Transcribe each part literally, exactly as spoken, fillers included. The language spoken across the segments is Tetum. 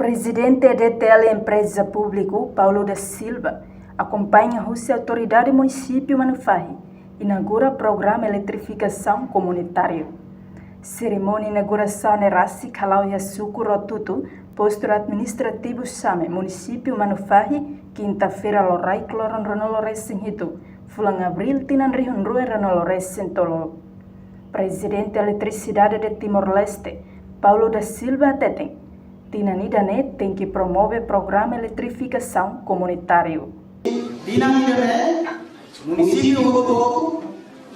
Prezidente E D T L Empreza Públiku, Paulo da Silva, akompaña husi Autoridade Munisípiu Manufahi, inaugura programa eletrifikasaun komunitáriu. Serimónia inaugurasaun ne'e rasik hala'o iha Suku Rotutu, Postu Administrativu Same, Munisípiu Manufahi, kinta-feira loraik loron ruanulu-resin-hitu, fulan Abríl tinan rihun rua ruanulu-resin-tolu. Prezidente Eletrisidade de Timor-Leste, Paulo da Silva hateten, tinan ida-ne'e tenke promove programa eletrifikasaun komunitáriu. Tinan ida-ne'e, munisípiu hotu-hotu,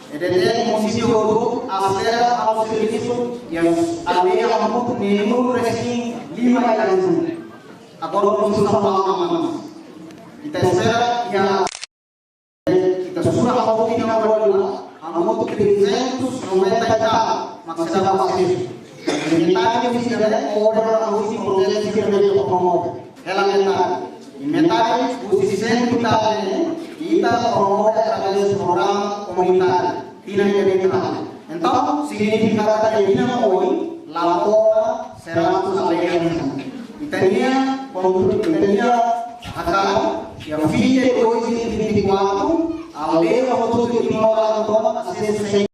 E D T L munisípiu hotu-hotu, aselera halo servisu, iha aldeia hamutuk neenulu-resin-lima iha Same. Agora munisípiu São Paulo, ita espera iha Ita sura hau tina wala, hamutuk trezentos noventa e tal, mak seidauk asesu. Metade husi ida-ne'e obra husi projetu sira ne'ebé ita promove. Hela metade. I metade husi sentru tane, ita promove através programa komunitáriu. Tinan ida-ne'e. Entaun, signifika katak iha tinan oin, la toka seratus aldeia. Ita-nia, ita-nia hakarak, iha vinte e dois e vinte e quatro, aldeia hotu-hotu iha Timor laran tomak asesu sem.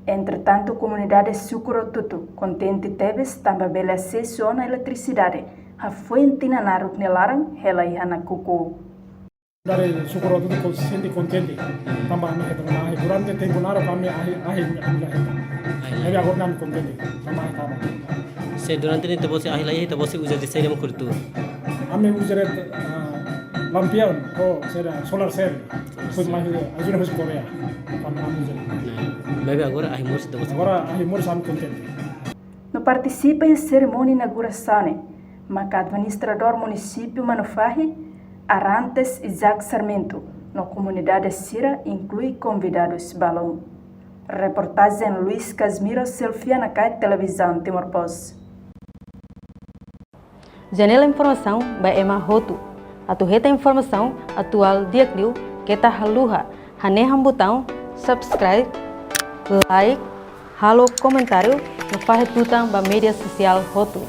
Entretantu, komunidade Suku Rotutu kontente tebes tanba bele asesu ona eletrisidade, hafoin tinan naruk nia laran hela iha Nakuku. Dari Suku Rotutu kon-, sente kontente. Tanba ami hetan ona ahi. Durante tempu naruk ami ahi, ahi, ami la hetan. Ahi. Tapi agora ami kontente. Tanba ahi tama. Se durante ne'e ita-boot sira ahi la iha, ita-boot sira uza de saida mak kobertura? Ami uza de, ah, lampion, ou seja, solar cell. Depois mais, eh, ajuda husi Koreia. Tanba ami uza. Nah, maibé agora ahi moris ita-boot sira. Agora ahi moris ami kontente. No partisipa iha serimónia inaugurasaun ne'e, maka Administradór Munisípiu Manufahi, Arantes Isaac Sarmento, no komunidade sira inklui konvidadus balun. Reportajen Luis Casimiro Selfia Nakai, Televizaun Timor Post. Janela informasaun ba ema hotu. Atu hetan informasaun atuál di'ak liu, keta haluha hanehan butaun subscribe, like, halo komentáriu, no fahe tutan ba média sosiál hotu.